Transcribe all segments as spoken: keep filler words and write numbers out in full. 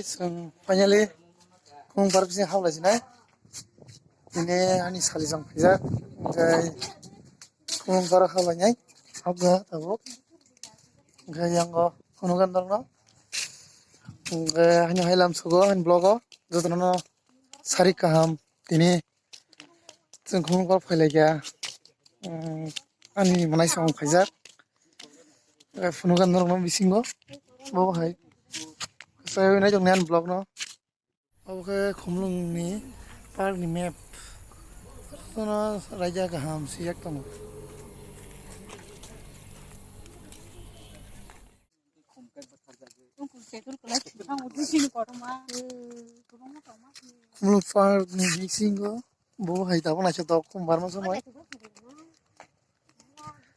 Chwng finally Khumlwng Park bising hablai sinai. Tini ani sali jang phaijak. Hwnkhe Khumlwng Park hablai nai. Habjak tabuk. Hwnkhe yango phunukgwi norokno. Hwnkhe ani hai lam sugo ani vlog o. Jotono no sari kaham tini. Chwng Khumlwng Park phailaikha, um, ani mwnaisong phaijak. Eh, phunukgwi norokno bisingo. Bo hai. Sai nai tongni ani vlog no. Obo khe Khumlwng ni park ni map. Jotono raida kaham sijak tongo. Khumlwng Park ni bisingo bo hai tabuk naithotok khum barma somoi.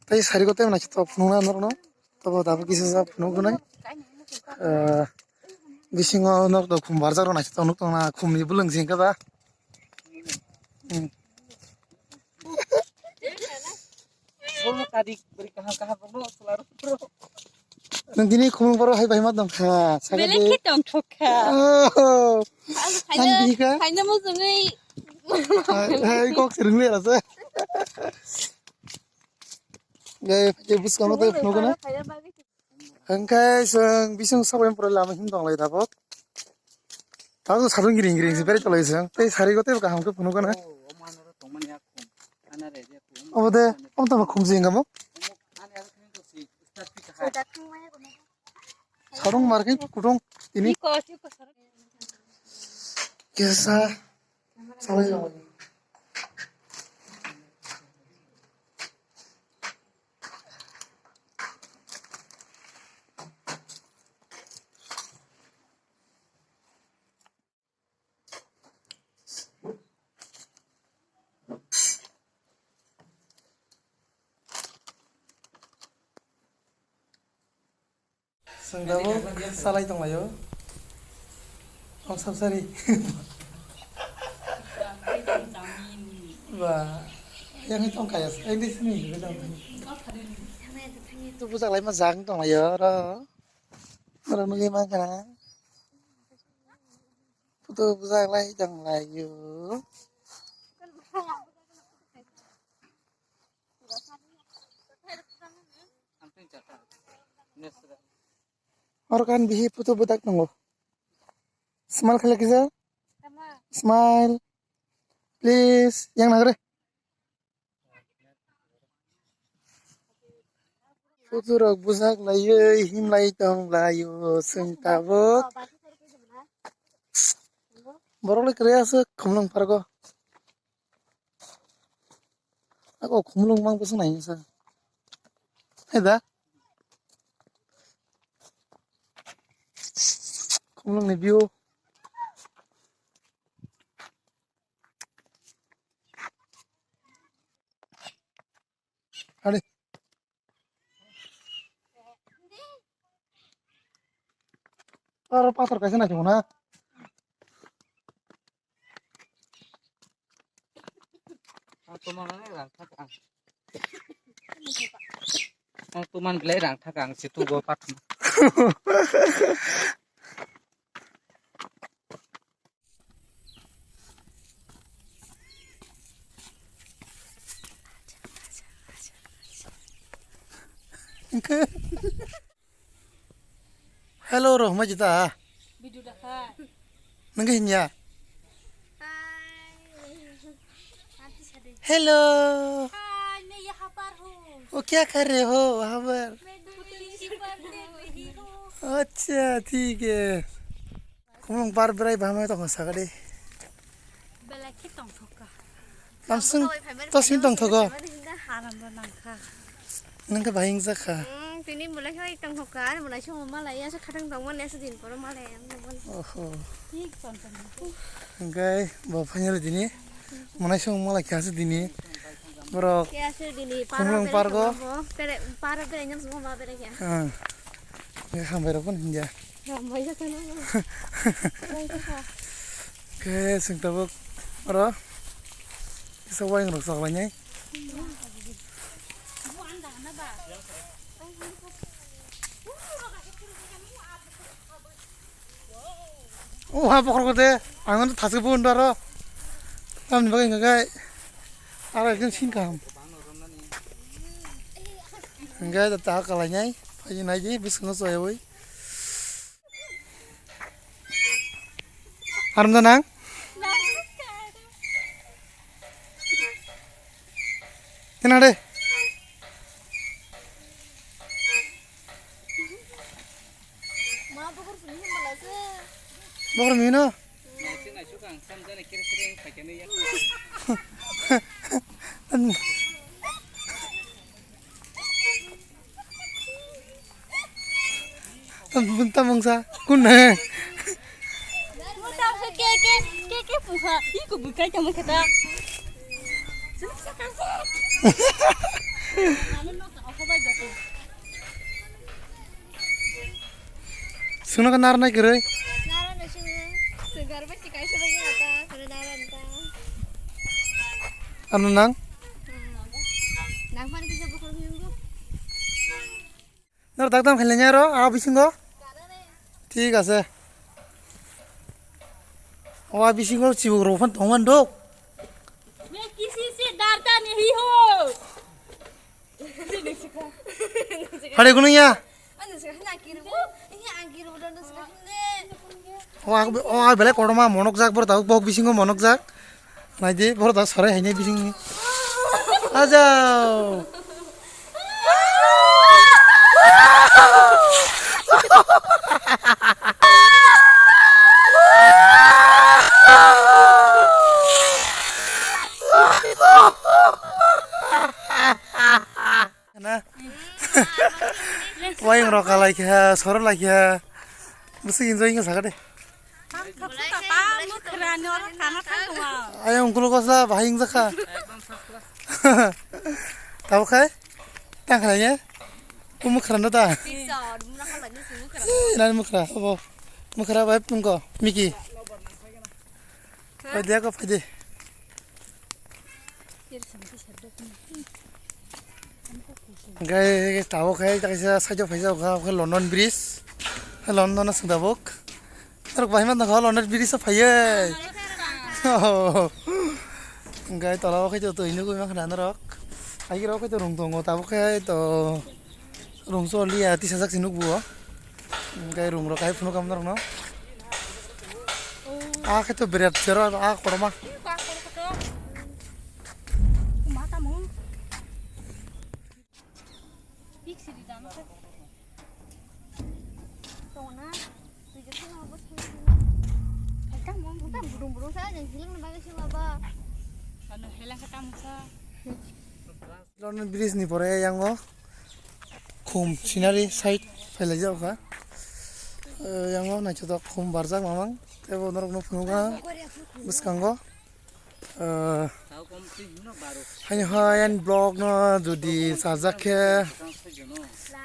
Tei sari o tei naithotok phunukna norokno. Tobo tabuk kisa sa phunuknai. Ah, bisingo nok dok khum barjak rok naithotok nuk tongna khum ni bwlwng se wngkha ba. Hmm. Solo tadi beri kaham kaham no selalu bro. Nang dini khumlwng boro hai bai ma tong kha. Belek khe tong thok kha. Oh. Ang khaina, khaina mo jongoi. Hai, hai, kok sering le rasa. Gai, gai bus kamu tuh phunukna. Hwnkhe chwng bising sabai pura lama him tong lai tabuk. Tabuk sadung giring giring se berai tong lai chwng. Tei sari go tei kaham khe phunukna. Obo de, omo tamo khumjing kamo. Sarung market kutung ini. Kesa salai jong. Sengdabo salai tonglayo. Om samsari. Ba, yang itu kaya, yang di sini juga dong. Tu busak lai ma jang tonglayo ro. Ro nungui ma kana. Putu bwsajak lai tong lai o. Oro kan bihi putu bwdak tongo. Smile khlai kisa. Smile. Please. Yang nang re. Putu rok bwsak laiwi himlai tong lai o chwng tabuk. Borok le kwrwi aswk Khumlwng park o. Ako Khumlwng mang bwswk nai sa. Hai da. Khumlwng ni view. Ari. Aro pathor kaisa naikhe na. Ang tuman belai rang thak ang situ go pathum. Hello, Rohma Jita. Video dakha. Nang hinya. Hello. Hi, मैं यहाँ पर हूँ। वो क्या कर रहे हो वहाँ पर? मैं दो तीन की पर देख रही हूँ। अच्छा, ठीक है। Khumlwng park berai bahai tongkha sakadi. Belai khe tongthokha. Tamswng to simi tongthogo. Haram bo nangkha. Nangkhe bahai wngjakha. Hmm, tini belai khe tongthokha, ani belai se malai, asa khatang tongmani, asa din poro malai ang tongmani. Oho. Thik tongthokha. Hwnkhe bo finally tini. Mwnaisong malai khe aswk dini borok. Khe aswk dini, Khumlwng park o. Pere, paro berai nyam suma ma berai khe. Ah. Khe hambai rok phano hinya. Hambai rok phano. Khe chwng tabuk oro kisa wayang rok chok lainai. O ha bokhorok de, ang no thasik bo undo aro. Tamni bagwi hwnka khe aro ekdom sin kaham. Hwnka khe ta kalainai, phai nai di, bwskango chaywi. Aram da nang? Kena de. Bokhor mino. Tamungsa kun ne? Ke ke ke ke puha. Iko bukai kamu kata. Sungno ka nar nai kwrwi. Nara na sungno. Sugar ba chikai se ba ya ta. Kare nara ta. Ano nang? Nang pani kisa bokol miyunggo. Nor dakdam khailanya ro, a bisingo. Thik ase. O a bisingo chibuk rok phan tongman dok. Me kisi se darta nahi ho. Hare gunung ya. O, o, belai kotorma monokjak, borok tabuk bok bisingo monokjak. Naidi, borok tabuk sarai hainai bisingni. Ajao. Na. Wayung rok kalai kha, soro lai kha. Bwswk enjoy wngkha sakha de. Ayang ungkulo kosla bahai wngjakha. Tabo khai? Tang khlai ya? O mwkhra no da? Nani mwkhra, obo. Mwkhra bai pungko, Miki. Phaidi ako phaidi. Hwnkhe tabuk khe kaisa side o phaijak kha, obo khe London Bridge. London o swng tabuk. Norok bahai ma tongkha London Bridge o phaiwi. Hwnkhe tola o khe to twi nugwi mankha norok. Agee rok khe to rung tongo, tabuk khe to. Rung choliya tisajak si nukbo. Hwnkhe rung rok hai phunuk ang norokno. A khe to birat jora a kotorma. London Bridge ni pore yang o khum scenery side phailai jak kha. Eh, yang o naithotok khum barjak mamang tebo norok no phunukha bwskango. Eh, haino hai ani vlog no jodi sajak khe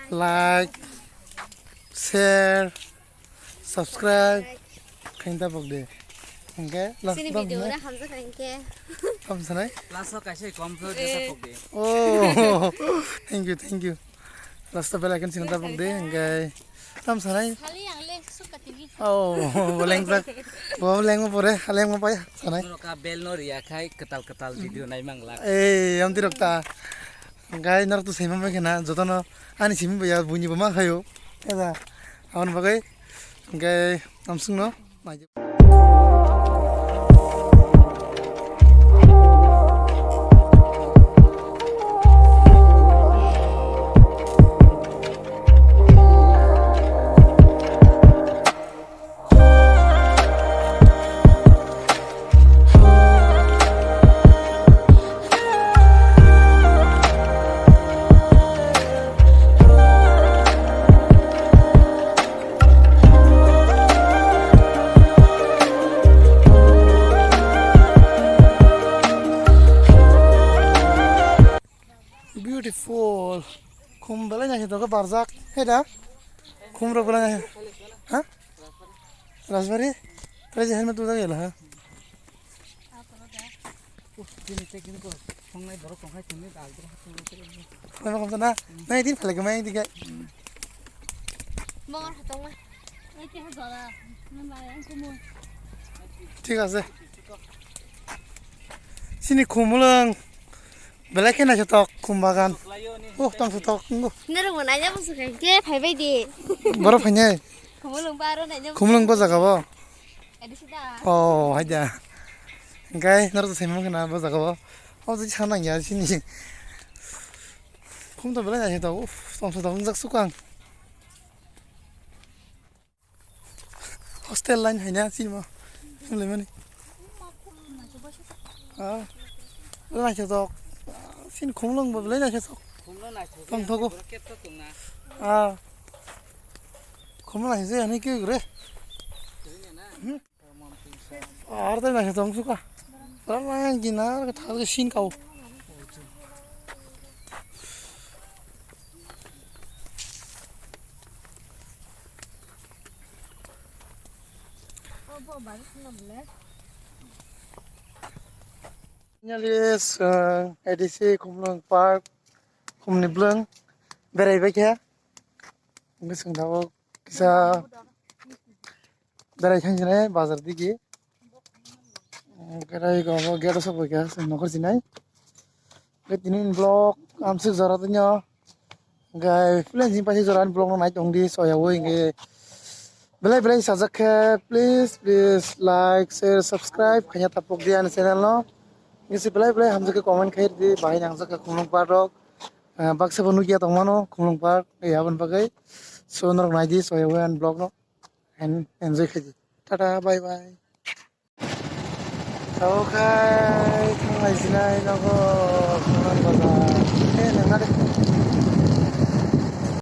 like, share, subscribe khaina tabuk de. Hwnkhe last Sini video na hamjak kha hwnkhe. Tam sanai? Last o kaisa kom pho Eh. Tabuk de. Oh, thank you, thank you. Last o bell icon sina tabuk de. Hwnkhe tam sanai? Khali ang le suk kati ni. Oh, bo lengjak. Bo lengma pore, lengma pai sanai. Norok a bell no riya khai kwtal kwtal video nai mang lak. Eh, amti rok ta. Hwnkhe norok to saiman bai khna jotono ani simi bai ya buini bo ma khaio. Eda. Aboni bagwi hwnkhe amswkno. Beautiful. Khum belai naithotok barjak. Heda? Khum rok belai nai-, ha? Rajbari? Tei je helmet tubujak yala, ha? Khum rok na? Nai din phalai kama din kai. Bongor hatong ma. Thik ase. Chini khumulwng belai khe naithotok khum bagan. Oh, tong thotok wngkha. Norok bo naina muchung khe phaibai di. Borok phainai. Khumulwng ba aro naina. Khumulwng bo jaga bo. Edi sida. Oh, haida. Hingkai norok to saimang khana bo jaga bo. Oh, jai sana ya chini. Khum to belai naithotok. Uff, tong thotok wngjak sukang. Hostel line haina chini mo. Himlai mani. Ah. Belai naithotok. Chini khumulwng bo belai naithotok. Khumulwng naithotok. Tong thogo. Borok kep to tongna. Ah. Khumulwng hai je ani ke gre. Ar dai naithotok suka. Rang gina ke thal ke sin kau. Nyalis, eh, A D C Khumulwng Park, Khumni Blwng, berai bai khe. Hingke chwng tabuk kisa berai thang sinai bazar digi. Berai go gate o sok bai kha chwng nokar sinai. Hingke tini vlog amswk jora tongya. Hingke please ni paisa jora ni vlog no nai tong di soya o hingke. Belai belai sajak khe please please like share subscribe khaina tapuk di ani channel no. Hingke belai belai hamjak khe comment khai di bahai nangjak khe khulum parok. Ah, baksa bo nukya tongmano, khumlung park, eh, aboni bagwi. So, norok naidi, so, ani vlog no, and enjoy khaidi. Tata, bye bye. Tawkhe thanglai sinai nogo, khumlung bazar. Eh, nangna de.